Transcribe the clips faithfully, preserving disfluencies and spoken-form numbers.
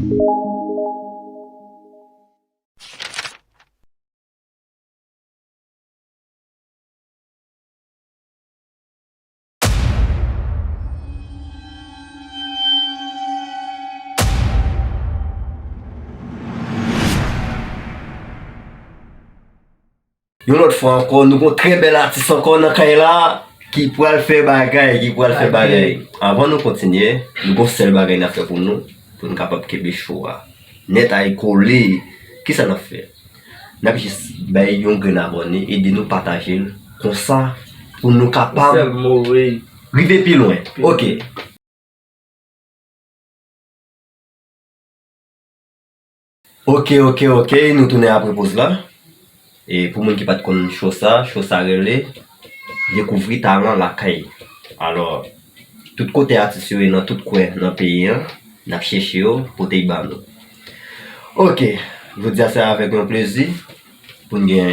Yon lòt fwa ankò, nou gon trè bèl atis ankò nan kay la, ki pral fè bagay, ki pral fè bagay. Avan nou kontinye, nou gon sèl bagay n ap fè pou nou, pou n kapab kenbe cho a nèt ay kole. Kisa n ap fè? N ap jis bay yon grenn abòne, ede nou pataje l, konsa, pou nou kapab rive pi lwen. Ok. Ok, ok, ok, nou tounen apre poz la. E pou moun ki pa t konn cho sa, cho sa rele Dekouvri Talan Lakay. Alò, tout kote atis yo ye nan tout kwen nan peyi an, n ap chèche yo, pote y ba nou. Ok, jodi a se avèk yon plezi pou n gen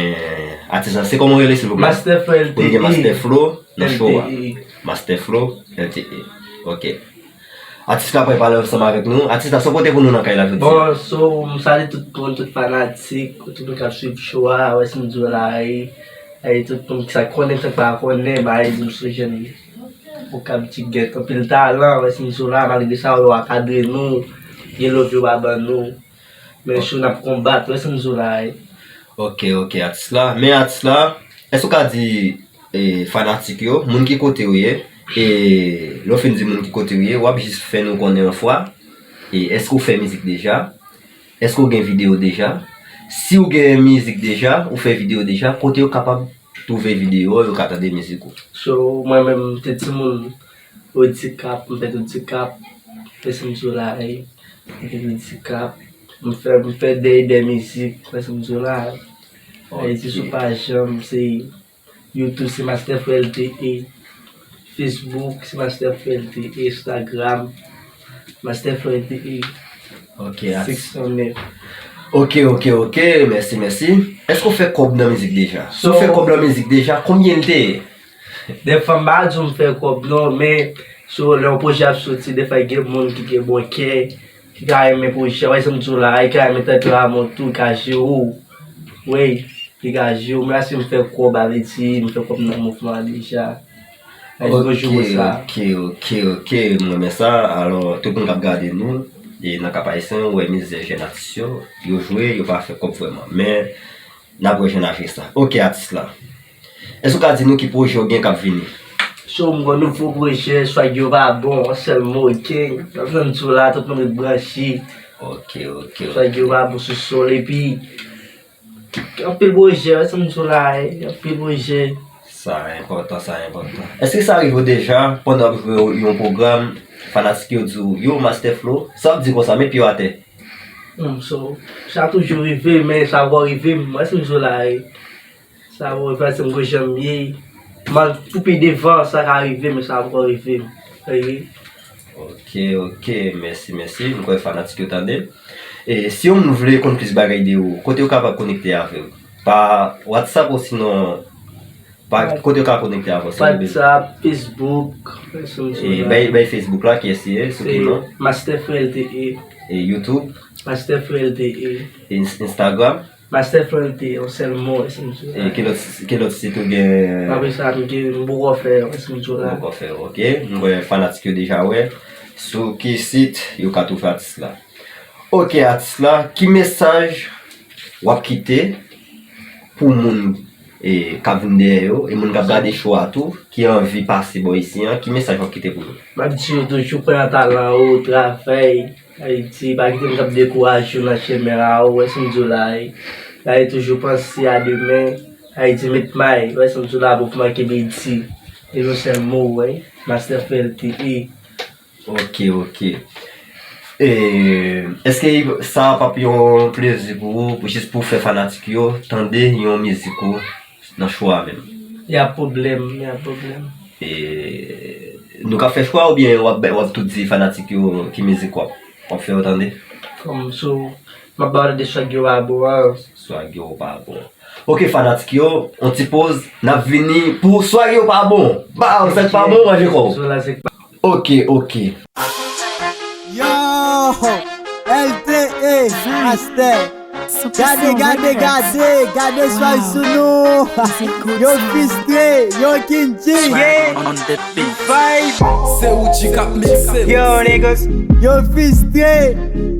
atis la. Se kòman w rele, silvouplè? Master Flo L T E. Pou n gen Master Flo nan cho a. L T E. Master Flo L T E. Ok. Atis la pral pale ansanm avèk nou. Atis la, sa w pote pou nou nan kay la jodi a? Bon, so, m salye tout moun, tout fanatik, tout moun k ap swiv cho a, wè si m di w la, e, e, tout moun ki sa konnen, sa k pa konnen, ba, e, di m sou jèn okap ti gèt, anpil talan, wè si m di w la, malgre sa, yo akadre nou, gen love yo pa ban nou. Men cho n ap konbat, wè sa m di w la, e. Ok, ok, atis la. Men atis la, èske w ka di, e, fanatik yo, moun ki kote w ye, e lè w fin di moun ki kote w ye, w ap jis fè nou konnen yon fwa, e èske w fè mizik deja? Èske w gen videyo deja? Si w gen mizik deja, ou fè videyo deja, kote yo kapab twouve videyo, yo ka tande mizik ou? So, mwen menm, m te timoun, Odikap, m fèt Odikap, wè si m di w la, e, m fèt Odikap, m fè, m fè dèyè dèyè mizik, wè si m di w la, e, di sou paj an, se YouTube, se Master Flo L T E, Facebook, se Master Flo L T E, Instagram, Master Flo L T E, Ok, atis. Six one nine. Ok, ok, ok, mèsi, mèsi. Èske w fè kòb nan mizik deja? Si w fè kòb nan mizik deja, konbyen l te ye? Dèfwa m pa di w m fè kòb non, men so lè yon pwojè ap soti, dèfwa gen moun ki gen bon kè, ki ka renmen pwojè, wè sa m di w la, ki ka renmen tanperaman w tou, ki ka jere w. Wi, ki ka jere w. Men èske m fè kòb, sa vle di m fè kòb nan mouvman an deja. Sa vle di mwen jere sa. Ok, ok, ok, ok, m renmen sa. Alò, tout moun k ap gade nou, e nan Cap Haïtien, ou wè mizè jèn atis yo, yo jwe, yo pa fè kòb vrèman. Men, n ap wè jan n a jere sa. Ok, atis la. Èske w ka di nou ki pwojè w gen k ap vini? So, m gon nouvo pwojè, swag yo pa bon, yon sèl mo, ok? Sa m di w la, tout moun ret branche. Ok, ok, ok. Swag yo pa bon sou sol, epi anpil pwojè, wè sa m di w la, e, anpil pwojè. Sa enpòtan, sa enpòtan. Èske sa rive w deja, pandan w ap jwe yon pwogram, fanatik yo di w, "Yo, Master Flo, sa w ap di konsa, met pye w atè"? Hmm, so, sa toujou rive, men sa poko rive m, wè sa m di w la, e. Sa poko rive, paske m konn jan m ye. M al pou pi devan, sa ka rive, men sa poko rive m. Wi. Ok, ok, mèsi, mèsi. M kwè fanatik yo tande. E si yon moun vle konn plis bagay de ou, kote yo kapab konekte avè w? Pa WhatsApp osinon, pa kote yo ka konekte avè w? WhatsApp, Facebook, e, bay, bay Facebook la, kiyès li ye, sou ki non? Master Flo L T E. E YouTube? Master Flo L T E. Ins-, Instagram? Master Flo L T E, yon sèl mo, wè sa m di w la. E ki lòt, ki lòt sit ou gen? Apre sa, m gen, m poko fè, wè sa m di w la. Ou poko fè, ok. M wè fanatik yo deja wè sou ki sit yo ka twouve atis la. Ok, atis la, ki mesaj w ap kite pou moun, e, k ap vin dèyè yo, e moun k ap gade cho a tou, ki anvi pase bò isi an, ki mesaj w ap kite pou yo? M ap di yo toujou kwè nan talan ou, travay. Ayiti, pa kite moun k ap dekouraje w nan chemen a, ou wè sa m di w la, e. Gade toujou panse a demen. Ayiti met may, ou wè sa m di w la, mouvman kenbe di. E yon sèl mo, wè. Master Flo L T E. Ok, ok. E, èske sa p ap yon plezi pou ou, pou jis pou fè fanatik yo tande yon mizik ou nan cho a menm? Y a pwoblèm, y a pwoblèm. E, nou ka fè chwa oubyen w ap, w ap tou di fanatik yo ki mizik w ap, w ap fè yo tande? Kòm sou, m ap ba w tande swag yo pa bon an. Swag yo pa bon. Ok, fanatik yo, on ti poz, n ap vini pou swag yo pa bon. Ba, sa k pa bon, manje kò w. Ok, ok. Yo, L T Master. Gade, gade, gade, gade sa sou nou. Yo fistre, yo kinji. Se Uji k ap mikse. Yo, niggas. Yo fistre.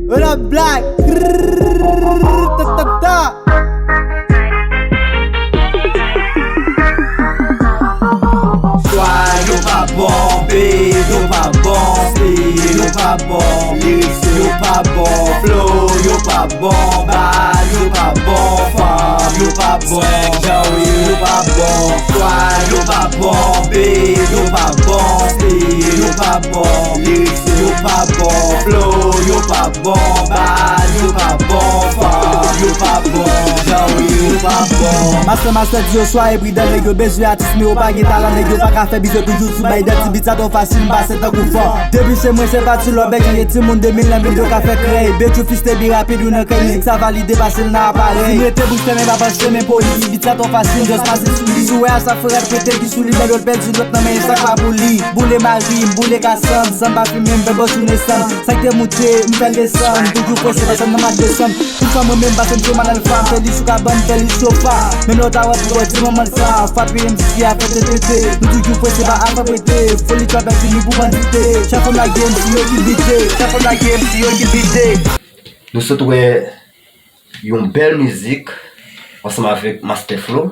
What up, Black? Ta, ta, ta. Swa yo pa bon, beat yo pa bon, stil yo pa bon, lyrics yo pa bon, flow yo pa bon, bal yo pa bon, fanm yo pa bon, jan yo pa bon. Swa yo pa bon, beat yo pa bon, stil yo pa bon, lyrics yo pa bon, flow yo pa bon, bal yo pa bon, fanm yo pa bon, jan yo pa bon. Master, master di yo swa e pridan, nèg yo bezwen atis men yo pa gen talan, nèg yo pa ka fè bit yo toujou sou bay dèt, ti bit sa twò fasil, m pase tankou fan. Depi se mwen se pa ti lò bèk, jan ye timoun de mil nan bit yo ka fè krèy, bèt yo fiste bi rapid ou nan krèy, mizik sa valide pase l nan aparèy. Si m rete bouch fèmen pa panse men poli, bit sa twò fasil, just pase sou li. Si w wè a sa frè rèt pete ki sou li, men lòt pèdi lòt nan men sa k pa pou li. Boule mari m, boule kasanm, sanm pa fimen m, fè bòs ou nesanm. Sa k te moute, m fè l desann, toujou prese, paske m nan mat desanm. Tout sa mwen menm, paske m se manèl fa, m fè li sou kabann, m fè li sofa. Menm lè w ta wè pou wè ti manman l sa, fwa pi M C a fè tete. Nou toujou prese, pa afè prete, foli twò pèdi nou pou bandite. Chak fanm lage M C yo ki bite, chak fanm lage M C yo ki bite. Nou sot wè yon bèl mizik ansanm avèk Master Flo.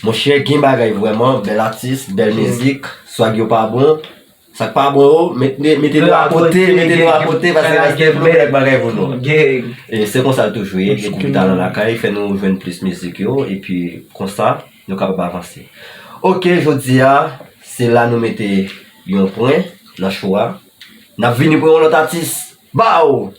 Monchè, gen bagay vrèman, bèl atis, bèl mizik, swag yo pa bon. Sa k pa bon yo, mete mete nou akote, mete nou akote, paske Master Flo gen bagay pou nou. E se konsa l toujou ye, dekouvri talan lakay, fè nou jwenn plis mizik yo, epi konsa, nou kapab avanse. Ok, jodi a, se la nou mete yon pwen nan show a. N ap vini pou yon lòt atis. Bow!